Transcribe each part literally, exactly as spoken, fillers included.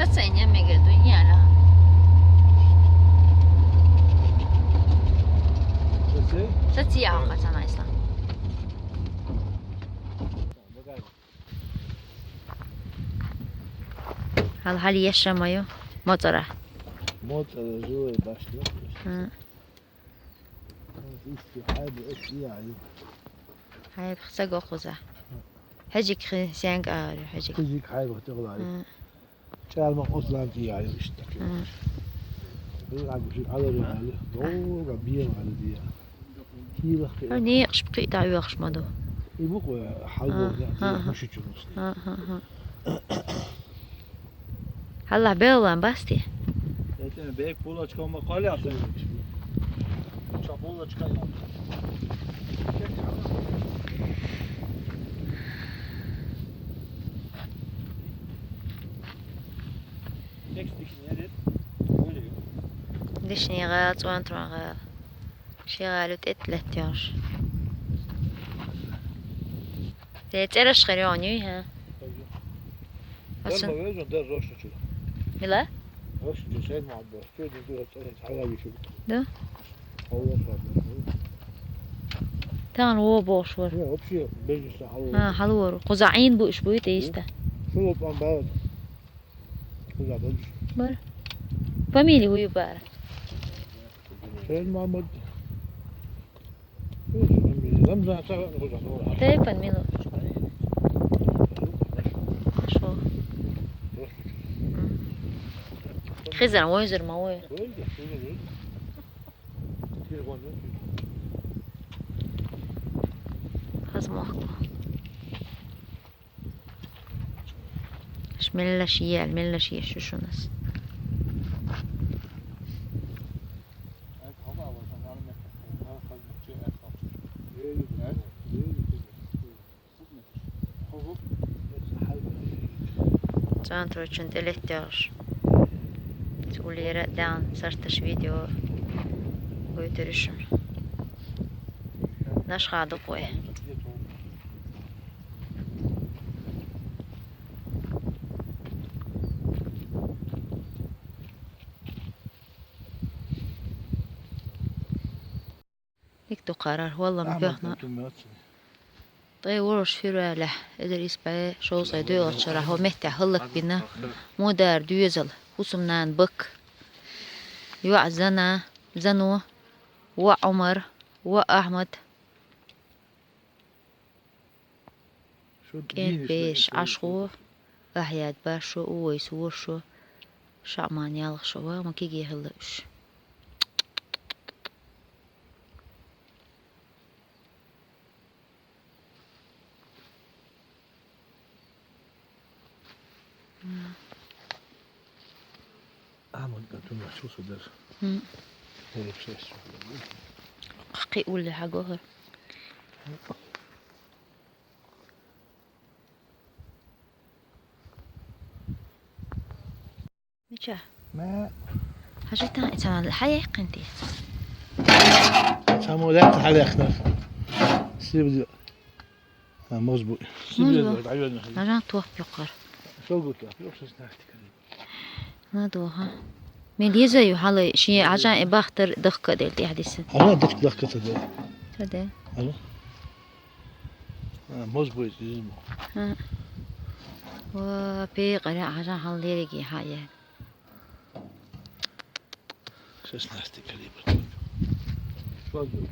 Сацайна мегар ду, яла. Сацай? Сацай, яла, сацай, Ислам. Гьал, гьал яшамаю. МоцӀара. МоцӀара живой башня. Гьа. Ишти хӀайба эс яй. ХӀайба хцаг вахуза. ХӀажик хи сянг агӀару, хӀажик. ХӀажик хӀайба хтагълари. Гьа. ЧӀалма къослан тӀе яй иштта. Гьа. Бир агу ши алару гьали. Долга бием гьали дия. Килах ке. Ани, хшпхи да юахш маду. И буква хьалбо. Гьа, гьа, гьа. Мушичунус. Гьа, гьа, гьа. Гьалла белан басти. Этен бек булочка ма къаласи. Ча булочка. Текст дикни ярет. Более. Дишни гъал, цӀуан тран гъал. Ши гъалу тӀет леттёш. Де цӀераш хирион юй, гьа? Асын. Дар ма везун, дар рощу чу. Мила? Рощу чу сен ма бо. Чу ди ду цӀераш гьалаги чу. Да? Алла саб. Тан во бош вар. Не, вообще, без ничего, Алла. А, гьалвар. Къузаин бу иш буй тейста. Шулу пан бават. Къуза бу иш. Бар. Фамилия уй бар. Шен Мамад. Рамзан сагъа къуза. Тейпан милу. Шо. Хизан ойзур ма ой. Хазмохку. Аш мелла шиял, мелла шия шушунас. Центр учун телеттяш. Улера дан сарташ видео. Гой туришун. Наш хадук вай. Ик дукъарар, валла, ма пехна. ТӀе вораш фирвалехь, эзар исбай шовзткъе дуьйгӀачара, хӀо меттехь хӀаллакбина, мудар дуьзал, хӀусамнана бак. ЮваӀ Зана, Зано, ва Ӏумар, ва Ахьмад. КӀентӀбеш Ӏаш гӀо, Ахьяд баш шо, Увайс вор шо, Шаъман ялх шо ва, ма кегий хилла уьш. Ахьмад Гатун вачу судар. М. Эрекшес. Хъи улли хьагохар. Мича? Ма. Хьажитан, ицамал хьаяхкъинти? Цамол яккъа хьаяхкъна. Сибли. А, мозбу. Сибли, мозбу. Гьажан тух пёкъар. Шогута, пёкъ шестнадцать калибр. Надо, ха. Мелиза ю хьалай, ши гьажан и бахтар дахка дел тӀехь диса. Ана дахка дахка та дел. Та дел. Ана. А, мозбу измо. Ха. Ва, пекъара гьажан хьал лериги хьая. Шестнадцать калибр. Шо ду?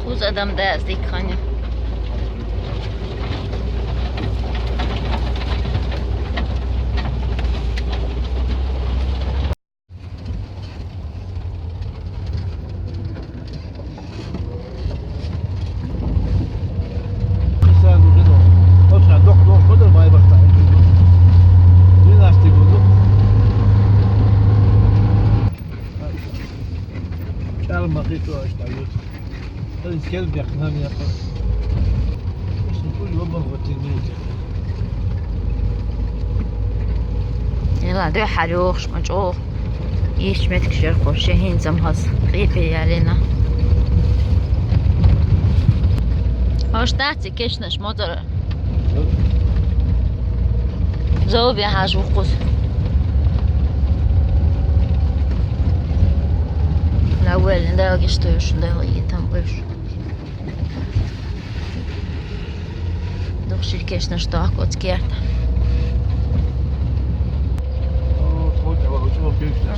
Куз адам да аз дикханя. Чё, аж так вот. Ай, скел бяхнам я. Слушай, ну, ёбан, вот и нет. Ила, дуьхьал йохуш ма чӀогӀа. Ийс метр шерхо шен хӀинца ма хаза. Къепе ялина. Хаш дац и кешнаш мотор. Зовбе хьажа вукхуза. Навелин, Дала гечдойла шун, Дала йитам бойла шун. Дукха ширкешнаш дохку оцу керта. О, тхо тӀе вахча, вахча, вахча.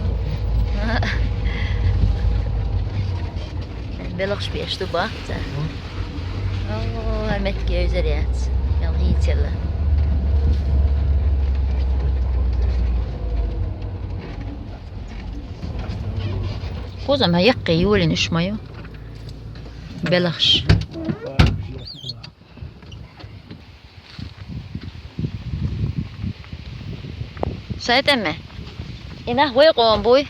Белхаш беш ду бах, ца? Мгм. О, меттиг евзар яц. Ял хӀийцелла. Кхуза ма яккхий юлин уьш ма ю. Белхаш. Сайтаме. И нах вай къом буй?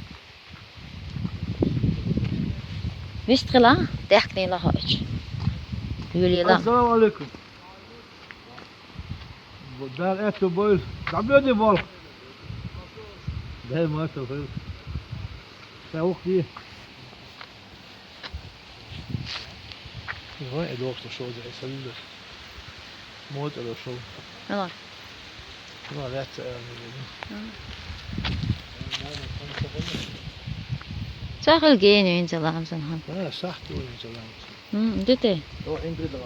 Вистхила, даьхканийла хоуьйтуш. Юлийла. Ассаламу алейкум. Дар аьтту бойла. ДӀабоьде болх. Дай мартов хир. Ша ухти. Вай, э, дохса шо дай, саллаллаху. Моцара шо. Ала. Ала, ваьцца аьлла. Ала. Ца хил гене инца ламсан хан. А, сахт инца ламсан. М, дите. О, ингрида.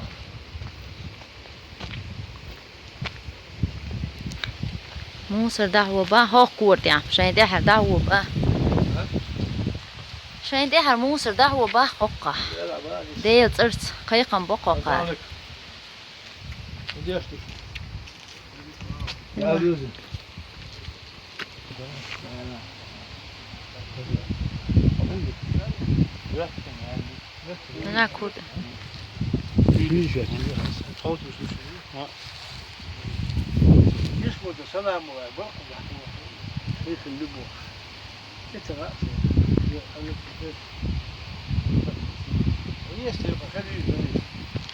Мусор дӀахьо бан хӀокху кора тӀехь, шайн тӀехьара дӀахьо бан. А? Шайн тӀехьара мусор дӀахьо бан хӀокхахь. Дела цӀарца кхайкхам бо хӀокхара. Деш ду. Ял юзу. Нана курда.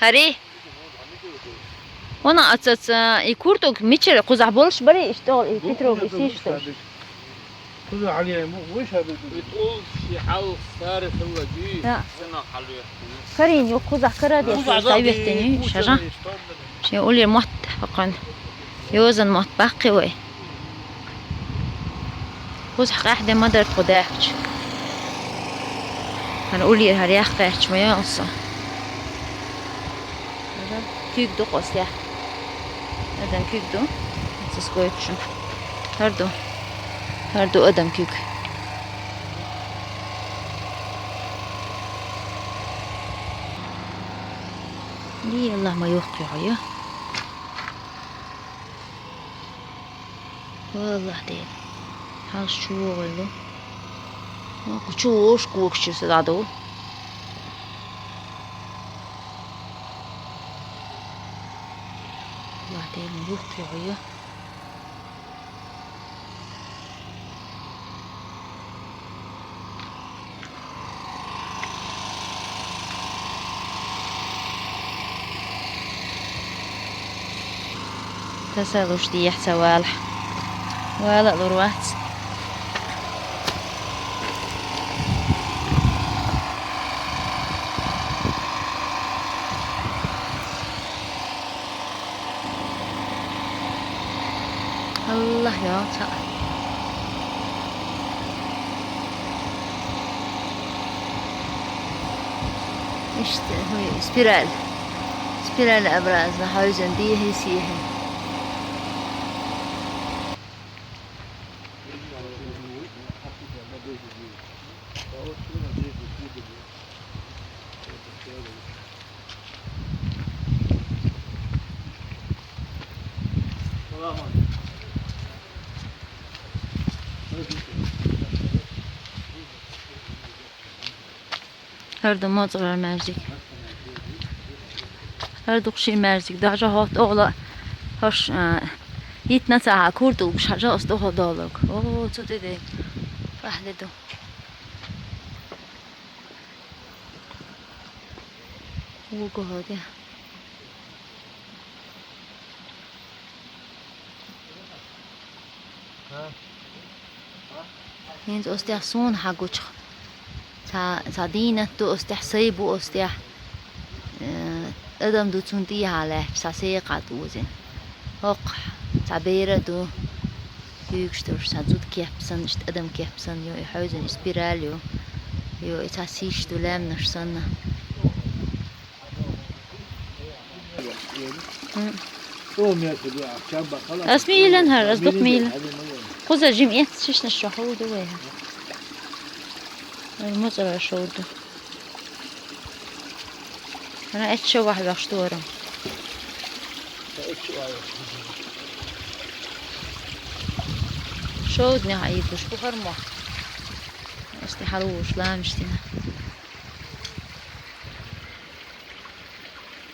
ХӀари? Вана аца, аца, и куртуг мичара кхузахь болуш барий, иштта и Петров, и сишташ. Кхуза хьалъяй ма вуй ша битӀу. ВитӀул ши хьал сари хилла гуй. Да. Сина хьалъяй. Карин ю кхуза кара де. Кхуза кхуза дӀаветтини, кхуза шажа. Шен уллера мотт хьакхан. Йозан мотт баккхи вай. Кхуза къаьхьа де ма дара тхо даьхкича. Хьан уллера хьар яхкхаьчча ма ял со. Куьг ду къоста. Адам куьг ду. Цис гойтуш. ХӀара ду. ХӀара ду адам куьг. Ди Аллах ма юхкхи хьо ю. Валлахь, Дела. Хьалш чу вогӀийла. Оха чу вогӀуш когаш чу са дӀаду. Валлахь, Дела, юхкхи хьо ю. Тасалуш дехьа ца валахь. Вала а лур вац. Аллах йоцу. Иштта, хӀуй, спираль. Спираль образно хьаьвзина дехьа-сехьа. ХӀара ду моцӀарара маьждиг. ХӀара ду кху шин маьждиг. Даже хӀотта охьла хӀорш, а, йитна ца хьа кур тӀулгаш хьажа оцу тӀехула долург. О, цу тӀе де. Пахьле ду. Вуго хьо де. ХӀинца оцу тӀехь суна хьагуча. Цхьа, цхьа дийнат ду оцу тӀехь, сай бу оцу тӀехь. Э, адам ду цунна тӀехьа лаьтташ, цхьа секха тӀузина. ХӀокху цхьа бер а ду. Куьйгаш долуш, цхьа зуда кеп санна, иштта адам кеп санна ю, и хьаьвзина, и спираль ю. Ю, и цхьа сиш ду лаьмнаш санна. М. Ас ма йиллина хӀара, ас дукха ма йиллина. Кхуза жима эцна шишнаш чохь хӀума ду вай хьан. Вай муцара шов ду. Хьан эцна шо вахь вехаш дора. Шовдане хьан йигуш бу хӀара мо. Ас тӀе хьалавуш ламаш дина.